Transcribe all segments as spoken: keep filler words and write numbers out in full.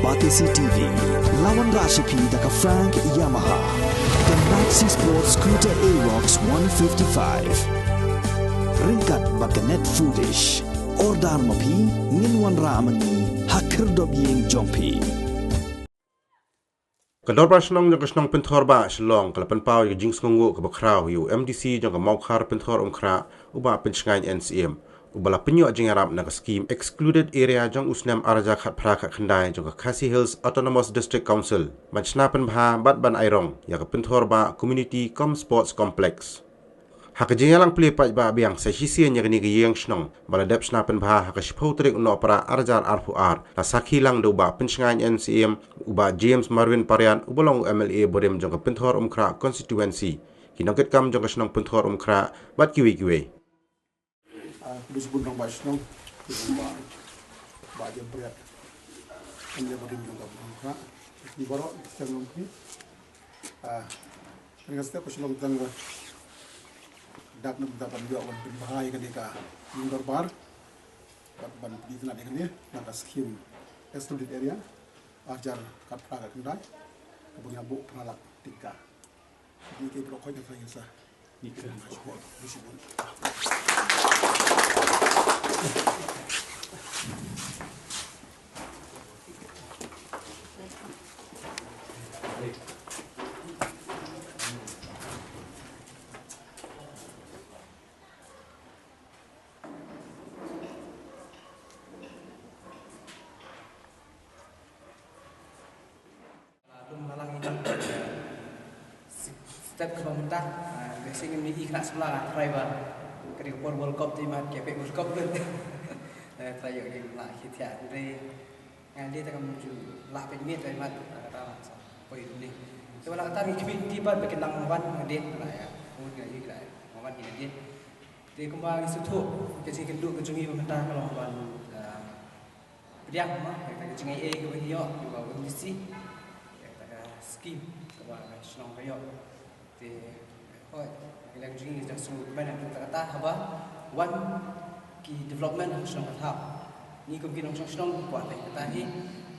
Batesi T V, la wanrah sha phi da ka Frank Yamaha, ka Maxi Sport Scooter Aerox one fifty-five. Ryngkat bad ka Net Foodish. Order ma phi, ngin wanrah ma ngi ha khyrdop ïing jong phi. Ka Dorbar Shnong jong ka Shnong Pynthorbah Shillong ka la pynpaw ïa ka jingsngewnguh kaba khraw ïa u M D C jong ka Mawkhar Pynthor Umkhrah, u Bah Pynshngaiñ N C M, uba la pynïoh jingïarap na ka skim Excluded Area jong u snem ar hajar khatphra khatkhyndai jong ka Khasi Hills Autonomous District Council, ban shna pynbha bad ban airong ïa ka Pynthorbah Community cum Sports Complex. Ha ka jingïalang plie paidbah biang sa shisien ïa kane ka ïing shnong ba la dep shna pynbha ha ka shiphew tarik u Nohprah ar hajar arphew ar, la sakhi lang da u Bah Pynshngaiñ N C M, u Bah James Marvin Pariat uba long u M L A barim jong ka Pynthor Umkhrah Constituency, ki nongkitkam jong ka Shnong Pynthor Umkhrah bad kiwei kiwei. Ah, khublei shibun Rangbah Shnong, khublei Bah, Bah James Pariat, M L A barim jong ka Pynthor Umkhrah, ki baroh ki seng long ki. Ah, kane ka step ka shu long tang ba dak na bynta ban ïoh ban pynbha ïa kane ka ïing dorbar, ban, ban pyni tnat ïa kane na ka skim Excluded Area, ar hajar khatphra khatkhyndai, kaba ngi la buh phra lak tyngka. Kine ki baroh khoit na ka ïing sa. Khublei shibun. Lum la lang ïa step kaba mynta, ah, basic ngim ïohi khynnah samla, ah, trai ba ka dei ka por World Cup te ma ka peit World Cup lut. Eh, trai ïoh ki la ki thiah, hynrei nga dei te kam ju lah peit miet, trai mat, ah, kata sa poi dune. Te wala kata ngi khmih ti pat ba kin nang wan nga dei la ïa. Ngut nga ïohi la ïa. Wan ki la dei. Te kumba ngi sngewthuh ka jingkynduh ka jong ngi ba mynta ka long ban, ah, pdiang ma, ïa kata ka jingaiei kaba ngi ïoh, kaba U M D C, ïa kata ka skim, kaba ka shnong ka ïoh. Te, hooid, ka liang jong ngi ka jingsngewkmen, ïa kata kata haba wan ki development ha shnong ka thaw. Ngi kum ki nongshong shnong ngi kwah te kata hi,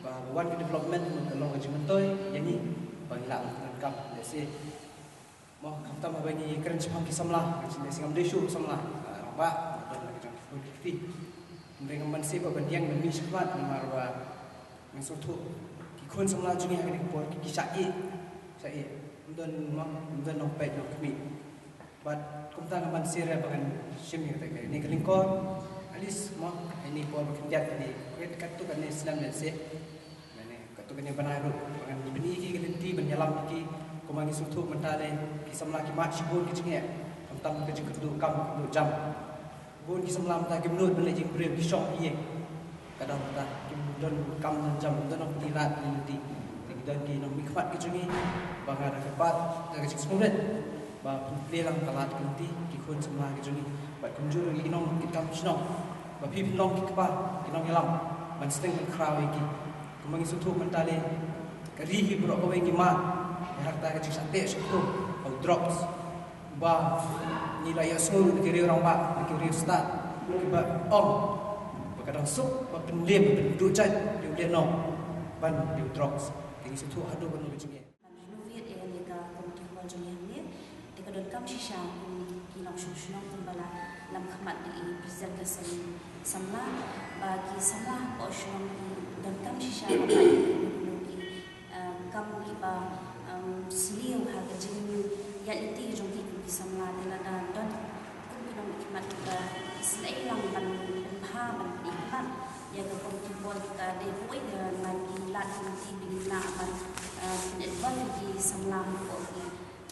ba haba wan ki development, ka long ka jingmyntoi ïa ngi, ba ngi lah ban pyndonkam, let's say, Mo, khamtam haba ngi kren shaphang ki samla, ka jingïaseng ngam dei shuh samla. Ah, rangbah, don la ka jong ki khun ki kti. Hynrei ngam banse ba ban ïeng ban mih shakhmat namar ba ngi sngewthuh ki khun samla jong ngi ha kane ka por ki shah ïeh, shah ïeh. Ym don mo, ym don nongpeit nongkhmih. Bad kumta ngam banse re ba ngan shim ïa kata kane ka lyngkor. At least mo, ha kane ka por ba khyndiat kane, katto katne snem lehse. Lane katto katne bnai ruh, ba ngan pyni ïa ki ka lynti ban ïalam ïa ki, kumba ngi sngewthuh mynta lei ki samla ki mad shibun ki jingeh, khamtam ka jingkynduh kam kynduh jam. Bun ki samla mynta kim nud ban leit jingbriew, ki shong ïing. Ka dang mynta kim don kam don jam, don nongpyni lad ïa ki lynti. Te ki don ki nongmihkhmat ki jong ngi, ba nga da kyrpad da ka jingsngewrit ba phin plie lang ka lad ka lynti ki khun samla ki jong ngi, bad kumjuh ruh ïa ki nongkitkam shnong, ba phi phin long ki kpa, ki nongïalam ban sdang ban khraw ïa ki. Kumba ngi sngewthuh mynta lei, ka ri hi baroh kawei ngi mad ïa kata ka jingshah teh shah khum, ha u drugs, ba ngi la ïohsngew na ki riew rangbah, na ki riew stad, kiba ong ba ka dang suk ban pynliem, ban pynduh jait ïa u lehnoh ban ïa u drugs. Te ngi sngewthuh haduh kano ka jingeh. Ban renovate ïa kane ka community hall jong ngi hangne. Te ka donkam shisha kum ki nongshong shnong kumba la lam khmat da i president ka seng samla, ba ki samla hapoh shnong ki donkam shisha ba ki, eh, kam kiba, em, sniew ha ka jingïaid lynti jong ki kum ki samla. Te lada don kum ki nongmihkhmat kiba isynei lang ban pynbha, ban pynkhmat ïa ka community hall, ka dei kawei na ki lad ki lynti ba ngi lah ban, eh, pynithuh ïa ki samla hapoh ki,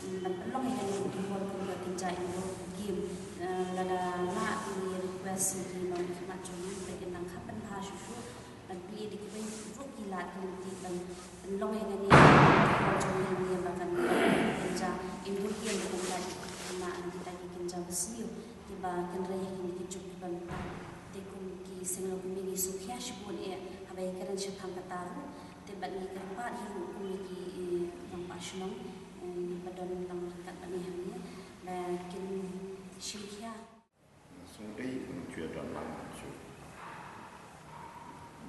mm, ban pynlong ïa ka community hall kum ka kynja indoor game. Eh, lada lah, ngi request ïa ki nongmihkhmat jong ngi ba kin nang kham pynbha shuh shuh ban plie da kiwei ruh ki lad ki lynti ban pynlong ïa kane ka community hall jong ngi hangne ba kan kynja indoor game, ba kan lait khynnah na kita ki kynja ba sniew kiba kynrei ha kine ki juk kiba mynta. Te kum ki seng longkmie ngi sngewkhia shibun eh haba ïakren shaphang kata ruh. Te bad ngi kyrpad hi ruh kum ki, eh, rangbah shnong, eh, ba don lang ryngkat bad ngi hangne ba kin shim khia. Sngewdei ban ju ïa don lang shuh.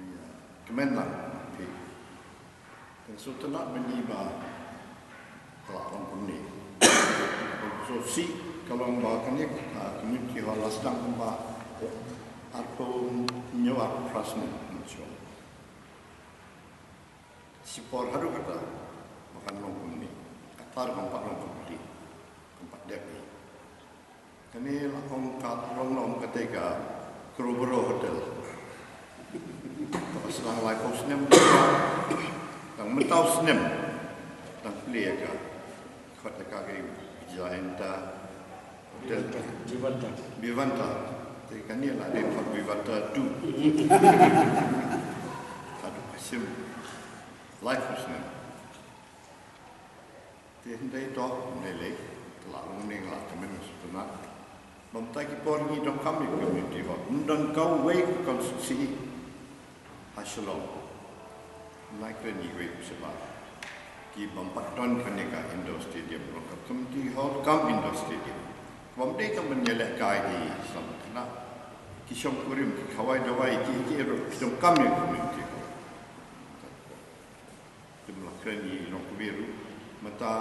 Ïa kmen lang phi. Kan sngewtynnat mynta ba ka la long kumne. Sngewsih ka long ba kane ka community hall la sdang kumba arphew hynñiew, arphew phra snem mynshwa. Shipor haduh kata ba kan long kumne. Kata ruh kam pat long kumne. Kam pat dep hi. Kane la ong ka long, la ong kata ka Crowborough Hotel. Kaba sdang laiphew snem, dang mynta u snem dang plie ka. Khot da ka Vijayanta Hotel. Vivanta. Vivanta. Te kane la dei khot Vivanta two. Haduh ka shim laiphew snem. Te hynrei to, hynrei lei, la long ne la tymmen sutuna. Bym ta ki por ngi donkam ïa community hall. Ym don kawei ka constituency ha Shillong. Nai kren iwei shabar. Ki bym pat don kane ka indoor stadium, long ka community hall kam indoor stadium. Bym dei kam ban ïalehkai ki sam kane. Ki shongkurim, ki khawai dawai, ki, ki ruh ki donkam ïa community hall. Te mynta kren ïa i nongkawei ruh, mynta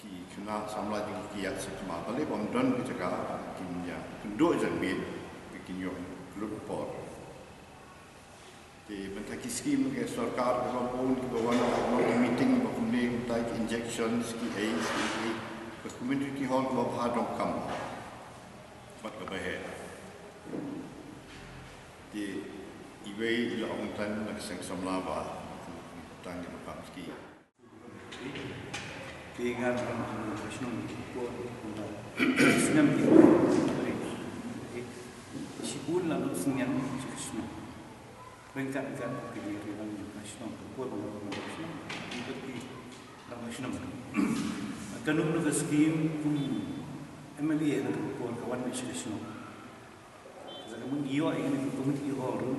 ki khynnah samla jong ki ki ïaid sha khmat, balei bym don ka jaka kin ïakynduh janmiet ba kin ïoh lut por. Te mynta ki skim ka sorkar kaba bun kiba wan ha ki meeting ba kumne, mynta ki injections ki ei ki ei, ka community hall kaba bha donkam bad kaba heh. Te iwei i la ong tan na ka seng samla ba tang ki ba kam ski. Te nga ruh nga shnong ko kumba snem ki. Shibun la lut snem ki shnong. Ryngkat ryngkat ki ri ryngkat ki shnong ko kumba shnong. Ki ri ryngkat ki shnong. Ka num num ka skim kum M L A na ko ka wan ki shnong. Sa ka mut ngi ïoh ïa kane ka community hall ruh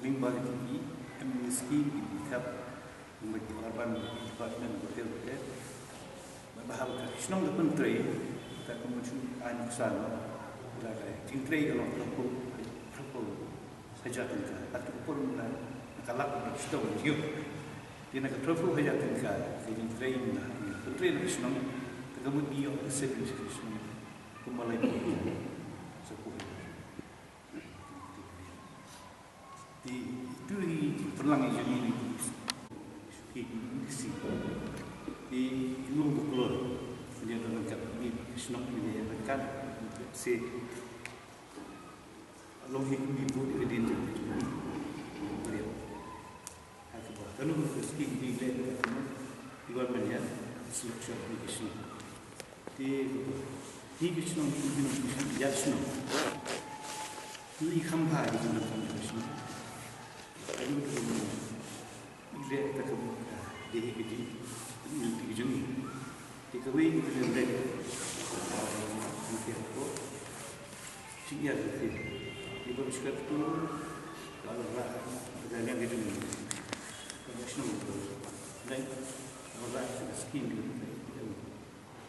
lyngba ka jingïohi em ngi skim ki dkhot lyngba ki urban development hotel te. Ba bha ba ka shnong ka pyntrei ta ka mut shu ai nuksa noh. Ba ka jingtrei ka long phraphew phraphew hajar tyngka. Ka tu por mynta na ka lak ba shu ïoh. Te na ka phraphew hajar tyngka ka jingtrei mynta ka pyntrei na ka shnong ta ka mut ngi ïoh ka savings ka shnong. Kumba lai phew. Sa phew. Te itu hi pynlang ïa jong ngi ki, ki, ki, ki, ki long ba kloi. Ngi don ryngkat ngi shnong ngi ryngkat se long hi kumne bun ka dien jong ngi. Ha kaba kano kano ka skim ki leh ka kano ki wan ban ïa selection ni ka shnong. Te kaba ni ka shnong ni ka shnong ni ka shnong. Ni kham bha ki jingdonkam ka shnong. Kano kano ka shnong. Ni leh ta kaba ka dei ka jing. Ni ka jing. Te kawei ka jing leh. Ni ka ko. Sing ïa ka ti. Ni ba ka shkat tu. Ba la ra. Ba ka nyang ka jong. Ba ka shnong tu. Nai. Ba la ra ka skim ni.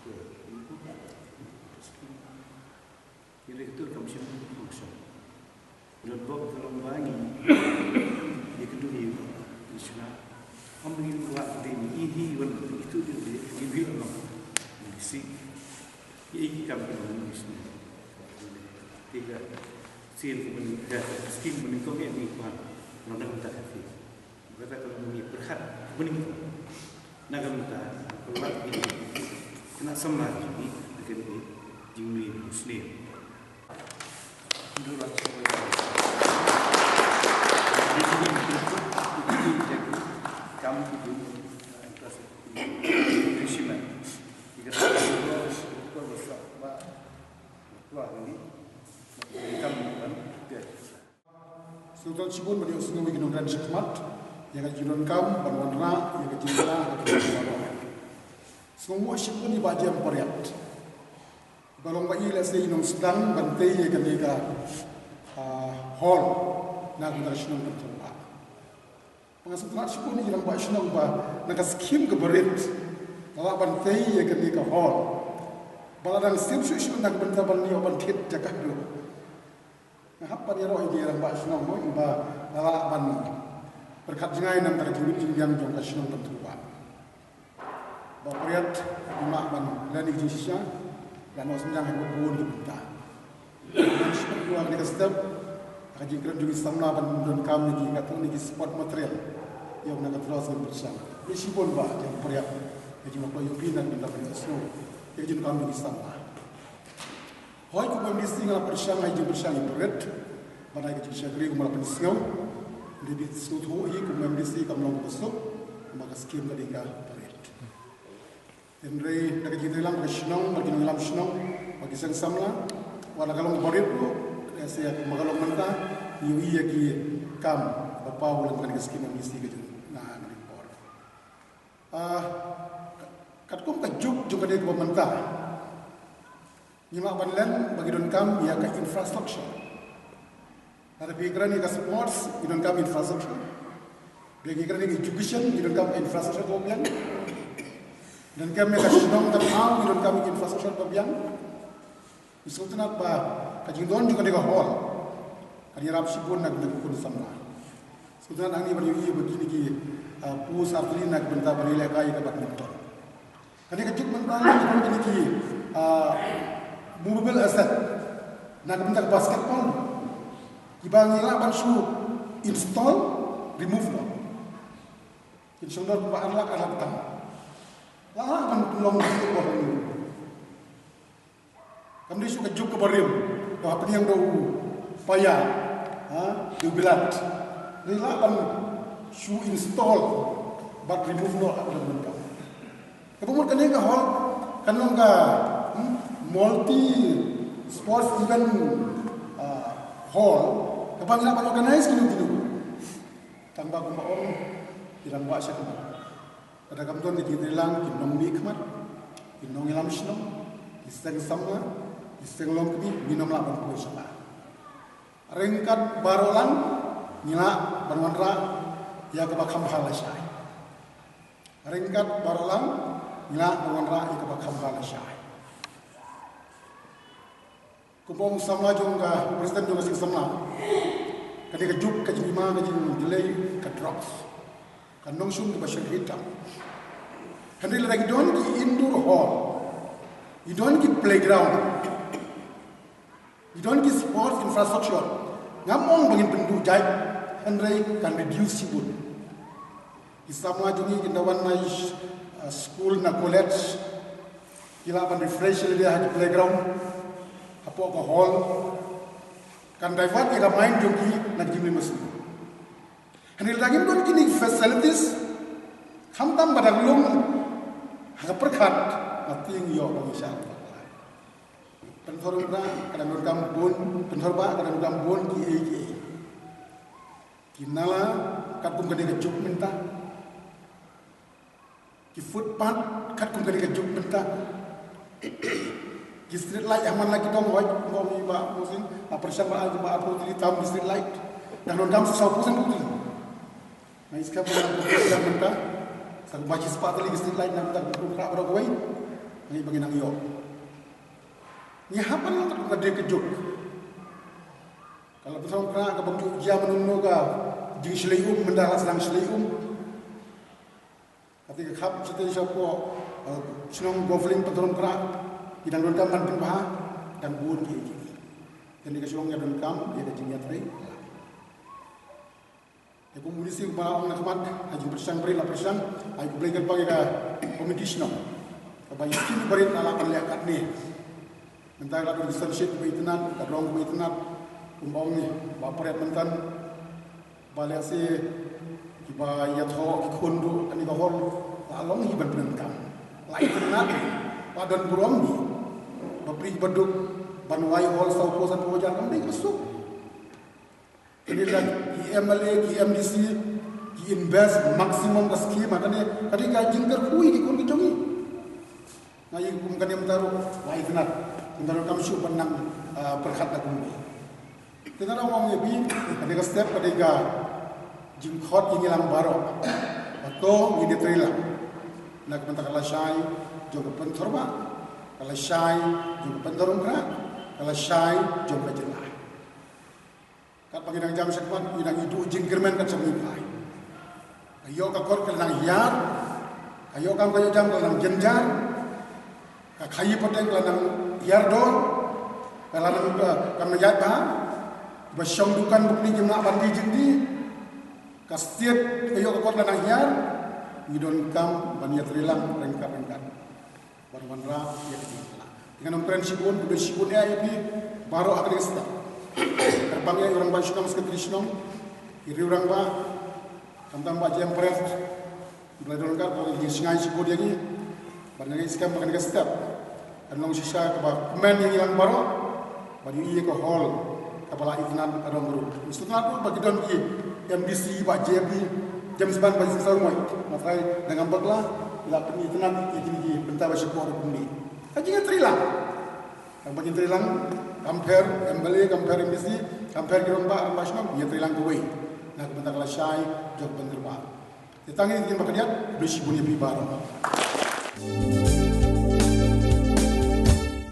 Tu. Ni tu. Skim. Ni le tu kam shin. Kam shin. Ni ba ka long ba ngi. Ni ka tu ni. Ni shna. Am ni ba ka dei ni hi wan. Ni tu ni. Ni bi long. Ni si. Ïa ki kam ki long mynsiem. Te ka sien ka ban ka skim ban kong ïa ni kwan. Nang dang ta ka ti. Kata ka long ïa pyrkhat ban kong. Na ka mynta ka wat ki khynnah samla ki ni ka ni jingmynsiem. Kam ki Sngewthuh shibun ba dei u sngew ïa ki nongkren shakhmat ïa ka jingdonkam ban wanrah ïa ka jingïalang ha ka jingïalang. Sngewthuh shibun ïa i Bah Jem Pariat ba long ba i lehse i nongsdang ban tei ïa kane ka, ah, hall na ka shnong Pynthorumah. Nga sngewtynnat shibun ïa i rangbah shnong ba na ka skim kaba rit la lah ban tei ïa kane ka hall. Ba la dang sngewsih shuh na ka bynta ban ïoh ban thied jaka ruh. Nga hap ban ïaroh ïa i rangbah shnong mo ba la lah ban Pyrkhat jngai namar ka jingwit jingbiang jong ka shnong Panthurbah. Ba pyrkhat, i mah ban leh ïa ka jingshisha, la noh synñiang ha ka bun ki bynta. Ngan shu ïa kane ka step, ka jingkren jong i samla ban donkam ïa ki, katto katne ki support material. Ïa u na ka thaw sngewbha pyrshang. Ïa shibun ba, ïa pyrkhat, ïa ki mah ko ïa phi na ka bynta ban ïa sngew. Ïa ka jingkam jong i samla. Hooid, kum u M D C nga la pyrshang, ai jingpyrshang i pyrkhat. Ban ai ka jingshakri kum la pynsngew. Dei bad sngewthuh hi kum u M D C kam long ka suk. Namar ka skim ka dei ka pyrkhat. Hynrei da ka jingtreilang ka shnong, bad ki nongïalam shnong, bad ki seng samla. Wat la ka long ka pyrkhat ruh, ka dei sa ïa ka ma ka long mynta, ngi ïohi ïa ki kam ba paw lem kane ka skim M D C ka jong nga ha kane ka por. Ah, katkum ka juk jong kane kaba mynta. Ngi mah ban len ba ngi donkam ïa ka infrastructure. Lada phi kren ïa ka sports, ngi donkam infrastructure. Ba ngi kren ïa ka education, ngi donkam infrastructure ba biang. Donkam ïa ka shnong ka thaw, ngi donkam infrastructure ba biang. Ngi sngewtynnat ba ka jingdon jong kane ka hall kan ïarap shibun na ka bynta ki khun samla. Sngewtynnat hangne ban ïohi ba kine ki, ah, post artylli na ka bynta ban ïalehkai ïa ka badminton. Kane ka juk mynta ngi don kine ki, ah, movable asset na ka bynta ka basketball. Kiba ngi lah ban shu install, remove noh. Kin shong dor kumba ar lak, ar lak tang. Lah lah ban pynlong basketball hangne. Kam dei shuh ka juk kaba rim, kaba hapdeng da u paia, ha, da u bilat. Ngi lah ban shu install bad remove noh ha ka dang mynta. Kaba mut kane ka hall kan long ka, hmm, multi sports event, ah, hall kaba ngi lah ban organize kino kino. Tang ba kumba ong, ki rangbah sha khmat. Lada kam don ka jingtreilang, ki nongmihkhmat, ki nongïalam shnong, ki seng samla, ki seng longkmie, ngin ym lah ban poi sha la. Ryngkat baroh lang, ngi lah ban wanrah ïa kaba kham bha lashai. Ryngkat baroh lang, ngi lah ban wanrah ïa kaba kham bha lashai. Kumba ong u samla jong ka, president jong ka seng samla. Kane ka juk, ka jingma, ka jinglei, ka drugs. Ka nongshun kaba shyrkhei tam. Hynrei lada ngi don ki indoor hall, ngi don ki playground, ngi don ki sports infrastructure, ngam ong ba ngin pynduh jait, hynrei kan reduce shibun. Ki samla jong ngi kin da wan na, uh, school, na college, ki lah ban refresh lade ha ki playground, hapoh ka hall, kan divert ïa ka mind jong ki na ka jingmih masi. Hynrei lada ngim don kine ki facilities, khamtam ba dang lung ha ka pyrkhat, nga tieng ïoh ba ngi shah. Pynthor Umkrah ka dang donkam bun, Pynthor Bah ka dang donkam bun kiei kiei. Ki nala katkum kane ka juk mynta. Ki footpath katkum kane ka juk mynta. Ki street light ha man la ki dong, hooid, kumba ong i Bah Mohsin, ha pyrshang ba ai ba arphew tylli tam ki street light. Dang donkam saw phew san tylli. Nga i skhem ba ngan pyrshang mynta, sa kumba shispah tylli ki street light na ka bynta ka Umkrah baroh kawei. Nga i ba ngin nang ïoh. Ngi hap ban long katkum kane ka juk. Ka la Pynthor Umkrah kaba ju jia mynno ka jingshlei um, mynta la sdang shlei um. Kata ka khap shatei shapoh, eh, shnong Govling Pynthor Umkrah, ki dang donkam ban pynbha, dang bun ki, ki, ki. Kane ka shnong ïa donkam ïa ka jingïatrei. Te kum u D C ba ong na khmat, ha jingpyrshang barit la pyrshang, ai khublei kyrpang ïa ka komiti shnong. Kaba ïa skim barit la lah ban leh katne. Mynta la don ki sunshade kaba itynnad, ka rong kaba itynnad, kumba ong i Bah Pret mynta. Ba lehse kiba ïathoh ki khun ruh kane ka hall la long hi ban pyndonkam. La itynnad, la don burom hi. Ba pyrshah ba duk ban wai hall saw phew san phew hajar kam dei ka suk. Kane ka ki M L A, ki M D C, ki invest maximum ka skim ha kane, kane ka jingkyrkhu ïa ki khun ki jong ngi. Nga ïa kum kane mynta ruh la itynnad. Mynta ruh kam shuh ban nang, ah, pyrkhat da kumne. Te nga dang ong ïa phi, kane ka step ka dei ka jingkhot ïa ngi lang baroh. Ba to ngin ïatrei lang na ka bynta ka lashai jong ka Pynthor Bah, ka lashai jong ka Pynthor Umkrah, ka lashai jong ka jylla. Katba ngi dang jam shakhmat, ngi dang ïoh jingkyrmen kat shaba ngi phai. Ka ïoh ka kot ka la nang hiar, ka ïoh kam ka ïoh jam ka la nang jynjar, ka khaïi pateng ka la nang hiar dor, ka la nang, eh, kam nang ïaid bha, ba shong dukan bad kine kim lah ban die jingdie, ka state ka ïoh ka kot la nang hiar, ngi donkam ban ïatreilang ryngkat ryngkat. Ban wanrah ïa ka jingkylla. Te ngan ym kren shibun, khublei shibun ïa phi baroh ha kane ka step. Kyrpang ïa i rangbah shnong, secretary shnong, i rangbah, khamtam Bah J M Pres, Bah Don Kar, ba ki shngaiñ shibun ïa ngi. Ban ngi skhem ba kane ka step kan long shisha kaba kmen ïa ngi lang baroh. Bad ïa ka hall kaba la itynnad ka dong ruh. Ngi sngewtynnad ruh ba ki don ki M D C, Bah J B, James Ban, Bah Sawmoi. Nga tharai da ngam bakla, la pynitynnad ïa kine ki bynta ba shipor ruh kumne. Ka jingïatreilang. Kam ba jingïatreilang, kam pher M L A, kam pher M D C, kam pher ki rangbah, rangbah shnong, ïatreilang kawei. Na ka bynta ka lashai jong ka pynrwai. Te tang ïa kine ba khyndiat, khublei shibun ïa phi baroh.